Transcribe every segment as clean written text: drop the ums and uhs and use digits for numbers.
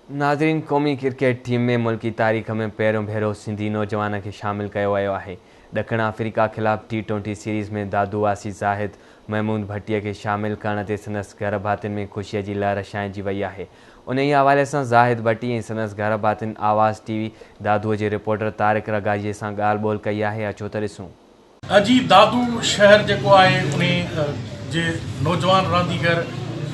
ناظرين قومي cricket team ۾ ملڪي تاريخ ۾ پهريون ڀيرو سنڌي نوجوان کي شامل ڪيو ويو آهي. ڏکڻ آفريڪا خلاف ٽي ٽوئنٽي سيريز ۾ دادو واسي زاهد محمود ڀٽي کي شامل ڪرڻ تي سندس گهر ڀاتين ۾ خوشي جي لهر ڇانئجي وئي آهي. انهي حوالي سان زاهد ڀٽي ۽ سندس گهر ڀاتين آواز ٽي وي دادو جي رپورٽر طارق رگاجي سان ڳالهه ٻولهه ڪئي آهي اچو ته ڏسون. اجي دادو شهر جيڪو آهي انهي جي نوجوان رانديگر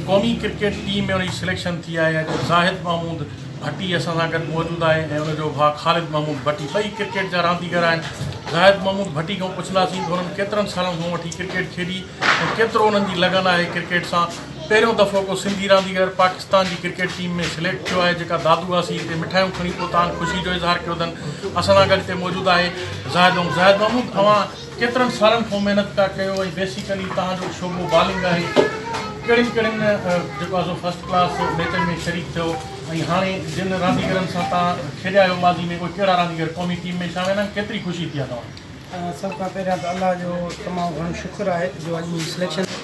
قومي ڪرڪيٽ ٽيم ۾ ان جي سليڪشن ٿي آهي اڄ زاهد محمود ڀٽي اسان سان گڏ موجود آهي ۽ ان جو ڀاء خالد محمود ڀٽي ٻئي ڪرڪيٽ جا رانديگر آهن زاهد محمود ڀٽي کان پڇنداسين ته انهن ڪيترن سالن کان وٺي ڪرڪيٽ کيڏي ۽ ڪيترو انهن جي لگن آهي ڪرڪيٽ سان پهريون دفعو ڪو سنڌي رانديگر پاڪستان جي ڪرڪيٽ ٽيم ۾ سليڪٽ ٿيو آهي جيڪا دادو واسي هتي مٺايون کڻي پهتا آهن خوشي جو اظهار ڪيو اٿن اسان سان گڏ هتي موجود آهي زاهد محمود زاهد محمود اوهان ڪيترن سالن کان محنت پيا ڪيو ۽ بيسيڪلي توهان جو شعبو بالنگ آهي ڪهڙين ڪهڙين جيڪو آهي سو فرسٽ ڪلاس ميچن ۾ شريڪ ٿيو ۽ هاڻي جن رانديگرن سان توهان کيڏيا آهيو ماضي ۾ اهي ڪهڙا رانديگر قومي ٽيم ۾ شامل آهن ڪيتري خوشي ٿي آهي توهان کي؟ سڀ کان پهريان ته الله جو تمام گهڻو شڪر آهي جو اڄ منهنجي سليڪشن ٿي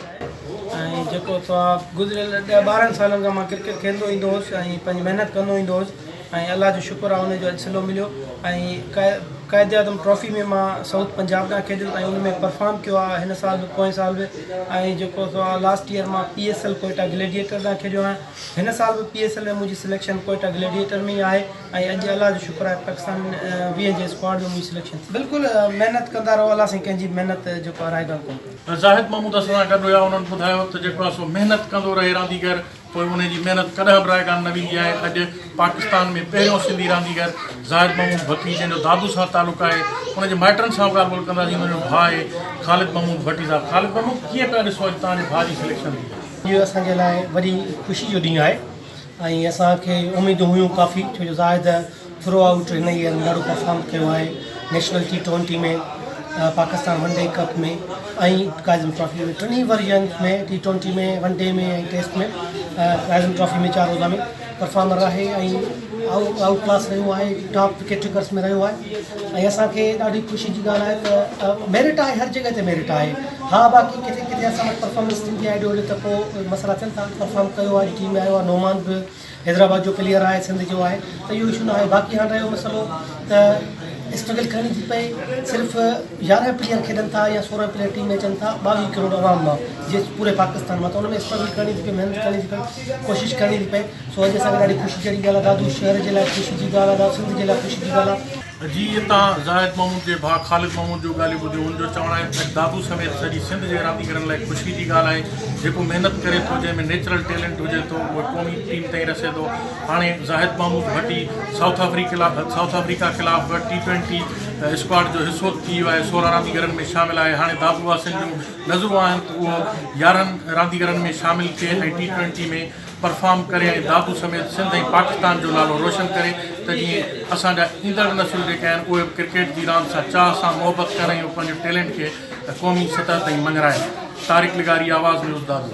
آهي ۽ جيڪو سو گذريل ڏهه ٻارهن سالن کان مان ڪرڪيٽ کيڏندو ايندو هوس ۽ پنهنجي محنت ڪندو ايندو هوس ۽ الله جو شڪر آهي ان جو اڄ صلو مليو ۽ قائد اعظم ٽرافي ۾ مان سائوٿ پنجاب ڏانهن کيڏيس ۽ ان ۾ پرفارم ڪيو آهي هن سال به پوئين سال به ۽ جيڪو سو لاسٽ ايئر مان P S L Quetta Gladiator ڏانهن کيڏيو آهيان هن سال به پي ايس ايل ۾ منهنجي سليڪشن ڪوئيٽا گليڊيئيٽر ۾ ئي آهي ۽ اڄ الله جو شڪر آهي پاڪستان 20 جي اسڪواڊ ۾ منهنجي سليڪشن ٿي. بلڪل محنت ڪندا رهو الله سائين ڪنهن جي به محنت جيڪو آهي رائيگان ڪونه ڪندو. زاهد محمود اسان سان گڏ هيا انهن ٻڌايو ته جيڪو آهي سو محنت ڪندو رهي رانديگر پوء انهي جي محنت ڪڏهن به رائيگان نه ويندي آهي اڄ پاڪستان ۾ پهريون سنڌي رانديگر زاهد محمود ڀٽي جنهن جو دادو سان تعلق آهي ان جي مائٽن سان به ڳالهه ٻولهه ڪنداسين ان جو ڀاء آهي خالد محمود ڀٽي صاحب خالد محمود ڪيئن پيا ڏسو اڄ توهان جي ڀاء جي سليڪشن ٿي آهي. اهو اسان جي لاء وڏي خوشي جو ڏينهن آهي ۽ اسان کي اميدون هيون ڪافي ڇو جو زاهد ٿرو آئوٽ هن ايئر ۾ ڏاڍو پرفارم ڪيو آهي national T twenty ۾ Pakistan one day cup ۾ ۽ Quaid-e-Azam trophy ۾ ٽنهي versions ۾ T twenty ۾ one day ۾ ۽ test ۾ Quaid-e-Azam trophy ۾ چار روزا ۾ پرفارمر آهي ۽ آئوٽ ڪلاس رهيو آهي ٽاپ وڪيٽ ٽيڪرس ۾ رهيو آهي ۽ اسان کي ڏاڍي خوشي جي ڳالهه آهي ته ميرٽ آهي هر جڳهه تي ميرٽ آهي ها باقي ڪٿي ڪٿي اسان وٽ پرفارمنس ٿيندي آهي ايڏو اوڏو ته پوء مسئلا ٿين ٿا پرفارم ڪيو آهي ٽيم ۾ آيو آهي نعمان به حيدرآباد جو پليئر آهي سنڌ جو آهي ته اهو اشو نه آهي باقي هاڻ رهيو مسئلو ته اسٽرگل ڪرڻي ٿي پئي صرف 11 پليئر کيڏن ٿا يا 16 پليئر ٽيم ۾ اچن ٿا 22 ڪروڙ عوام مان جي پوري پاڪستان مان ته ان ۾ اسٽرگل ڪرڻي ٿي پئي محنت ڪرڻي ٿي پئي ڪوشش ڪرڻي ٿي پئي سو اڄ اسان کي ڏاڍي خوشي جهڙي ڳالهه آهي دادو شهر جي لاء خوشي جي ڳالهه آهي دادو سنڌ جي لاء خوشي جي ڳالهه آهي. جي اتان زاهد محمود جي ڀاء خالد محمود جون ڳالهيون ٻڌيون هن جو چوڻ آهي ته دادو سميت سڄي سنڌ جي رانديگرن لاء خوشي جي ڳالهه آهي جيڪو محنت ڪري ٿو جنهن ۾ نيچرل ٽيلنٽ هجي ٿو اهو قومي ٽيم تائين رسي ٿو هاڻي Zahid Mahmood Bhatti South Africa South Africa خلاف ٽي ٽوئنٽي اسڪواڊ جو حصو ٿي ويو آهي 16 رانديگرن ۾ شامل آهي هاڻي دادو واسين جون نظرون آهن ته اهو 11 رانديگرن ۾ شامل ٿئي ۽ ٽي ٽوئنٽي ۾ پرفارم ڪري ۽ دادو سميت سنڌ ۽ پاڪستان جو نالو روشن ڪري ته جيئن اسان جا ايندڙ نسل جيڪي آهن اهي به ڪرڪيٽ جي راند سان چاهه سان محبت ڪن ۽ اهي پنهنجي ٽيلنٽ کي قومي سطح تائين مڃرائين. طارق لغاري آواز نيوز دادو.